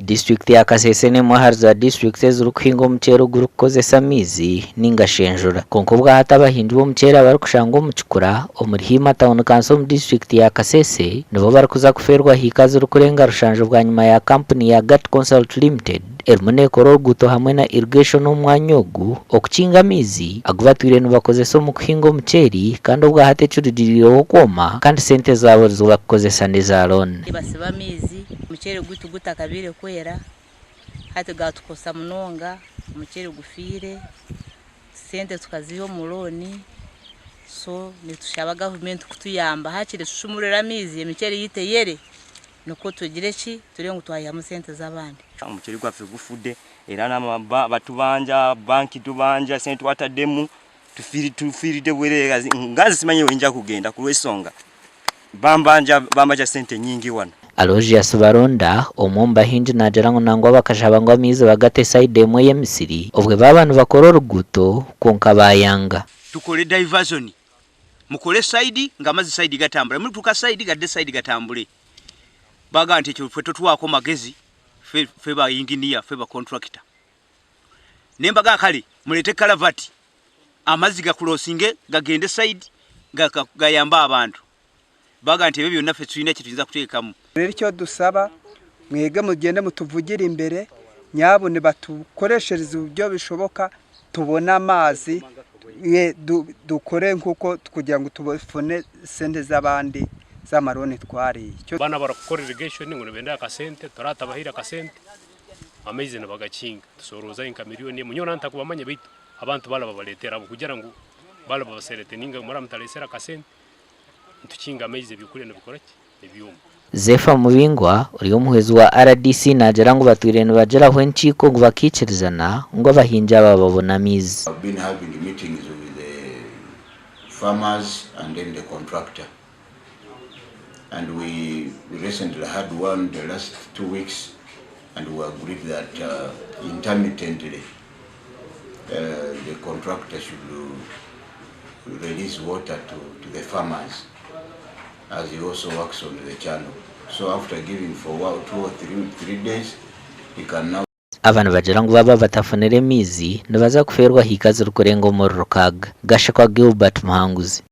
Disiturikiti ya Kasese n'emwe ahari za disiturikiti ezirikuhinga omuceeri ogurikukozesa amaizi ninga shi enjura. Kwonka obwahati abahingi b'omuceeri abarikushangwa omu kikura omuri Hiima Town Council omu disiturikiti ya Kasese nibo barikuza kufeerwa hiika zirikurenga rushanju bwanyima ya kampuni ya Gat Consult Limited erimu neekora oruguuto hamwe na irrigation omu mwanya ogu okukinga amaizi agu batwire nibakozesa omu kuhinga omuceeri kandi obwahati ekirugiriireho okwoma kandi sente zaabo ezi barikukozesa n'eza loan. Basiba amaizi omuceeri gwaitu gutakabaire kwera hati gatukosa munonga omuceeri gufiire sente tukaziiha omu looni so nitushaba gavumenti kutuyamba hakiri etushumurire amaizi emiceeri yaitu eyere nikwo tugire ki turebe ngu twayihamu sente z'abandi. Omuceeri gwaffe gufudde era batubanja, banki tubanja sente twataddemu tufiiridde bwereere nga nze simanyi wenja kugenda kulwensonga bambanja bambanja sente nyingi wano. Aloysius Baronda, omwe omu bahingi naagira ngu nangwa bakashaba ngu amaizi bagate sayidi emwe y'emisiri obwe baaba nibakora oruguuto kwonka baayanga. Tukore diversion mukore side nga amazzi side gatambura murituka side gadde side gatambure bagamba nti ekyo ffe totuwako magezi ffe ba engineer ffe ba contractor nembagamba kale murete kalavati amazzi gakurosinge gagende side gayambe abantu bagamba nti ebyo byonna ffe tulina kyetuyinza kutekamu. Rero icyo dusaba mwebwe mugende mutuvugire imbere nyabune batukoreshereze uburyo bishoboka tubone amazi dukore nkuko kugira ngu tufune sente z'abandi z'amaroni twariye. Baana barikukora irrigation ngu nibenda akasente turatabahaire akasente amaizi nibagakinga tusoroozayo nka million emwe nyowe ntakubamanya beitu abantu barababaretera ahabw'okugira ngu barababaserete ninga muraba mutaresire akasente nitukinga amaizi ebyokurya nibikora ki nibyoma. Zephyr Mubingwa, ori omuhwezi wa rdc naagira ngu batwire nibagiraho enkiiko ngu bakaikirizana ngu abahingi aba babone amaizi. I've been having meetings with the farmers and then the contractor and we recently had one the last 2 weeks and we agreed that intermittently the contractor should release water to the farmers as he also works on the channel. So after giving for 2 or 3 days, he can now Aba nibagira ngu baaba batafunire maizi nibaza kufeerwa hiika zirikurenga omuri 6. Gashakwa Gilbert Muhanguzi.